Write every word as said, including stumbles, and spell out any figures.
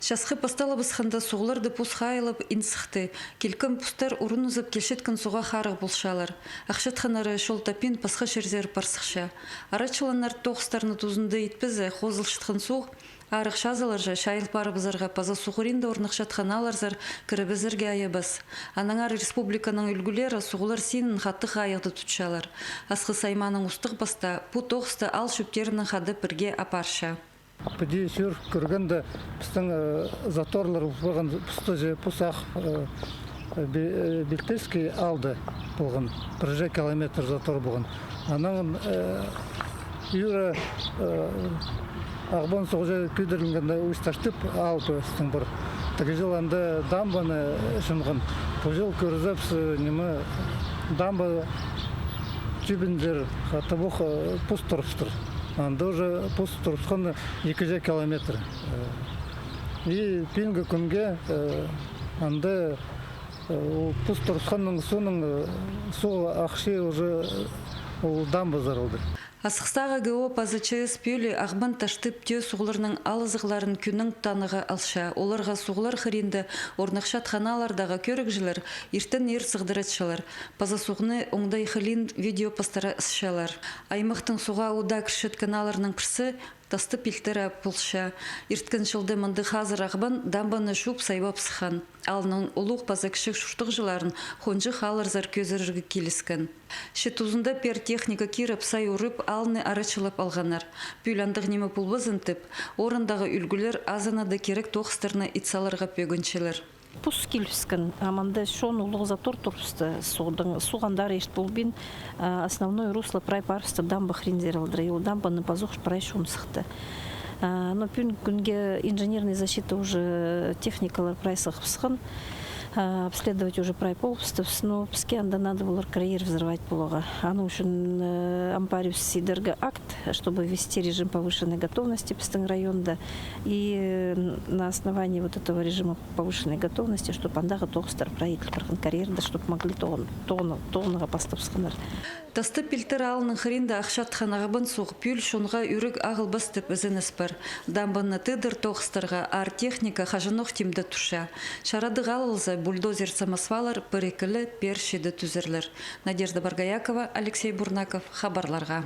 Часхы пасталыбысханда суғларды пус хайылып, ин сыхты. Килкім пустар урунызып килчеткен суға харығ полчалар. Ахчатханнары чол таппин пасха чирзер пар сыхча. Арачыланнар тоғыстарны тузында итпезе, хозылчатхан суғ арах чазыларҷа, чайыл парыбызарға паза суғ хыринда орныхчатхан аалларзар кірібізерге айабас. Аннаңар республиканың ӱлгӱлері суғлар синін хатығ хайығда тутчалар. Асхыс аймааның устағ пастаа пу тоғысты аал чӧптерінең хада пірге апарча. Піди чӧр кӧргенде, пістің, э, заторлар полған пустыҷы, пус ах, э, э, Бе-, э, Бельтельский аалда полған, пір же километр затор полған. Анаң, э, юра, э, Ағбан суғҷа кӧдірілгенде Усть-Таштып аал пістің пар. Тігі чыл анда дамбаны чонған. Пу чыл кӧрзебіс, э, ниме, дамба тӱбінзер хатабох, э, пус турыптыр. Анда уже пус турысхан ікі же километр. Э, и пӱӱнгі кӱнге, э, анда, э, ол пус турысханның соонаң, э, суғ ахча уже, э, ол дамба зарылды. Асхыстағы ГО паза ЧС пӧлии Ағбан-Таштып тӧӧ суғларның алызығларын кӱннің танығы алча. Оларға суғлар хыринда орныхчатхан ааллардағы кӧрігҷілер иртен ир сығдыратчалар. Паза суғны оңдай хылиин видео пастыра ысчалар. Аймахтың суға удаа кірчеткен аалларның пірсі Тастып Пилтір полча. Ирткен чылда мында хазыр Ағбан дамбаны чуп сайбап сыххан. Аалның улуғ паза кічіг чуртағҷыларын хонҷых аалларзар кӧзірерге киліскен. Че тузында пеер техника киріп, сай урып, аалны арачылап алғаннар. Пӱӱл андағ ниме полбазын тіп, орындағы ӱлгӱлер азынада кирек тоғыстарны ит саларға пӧгінчелер. Пус килібіскен, а мында чон улуғ затор турыбысты, суғдаң, суғ андар ирт полбин, а, основной русло прай парыбысты дамба хыринзар алдыра, и ол дамбаны пазох прай чон сыхты. А, но пӱӱнгі кӱнге инженерный защита уже техникалар прай сығыбысхан, а, обследовать уже прай полыбыстыбыс, но піске анда надо полар карьер взорвать поларға. Аның ӱчӱн, э, ам парибыс идерге акт, чтобы ввести режим повышенной готовности пістің районда. И, э, на основании вот этого режима повышенной готовности, чтоб андағы тоғыстар прай иділ парған карьерда, чтоб могли тоғын-, тоғын-, тоғынарға пастабысханнар. Тастып Пилтір аалының хыринда ахчатхан Ағбан суғ пӱӱл чонға ӱрек ағылбас тіп ізеніс пар. Дамбаны тыыдар тоғыстарға аар техника хаҷанох тимде турча. Чарадығ алылза, бульдозер-самосваллар пір-ікі ле пеер чиде тӱзерлер. Надежда Боргоякова, Алексей Бурнаков, хабарларға.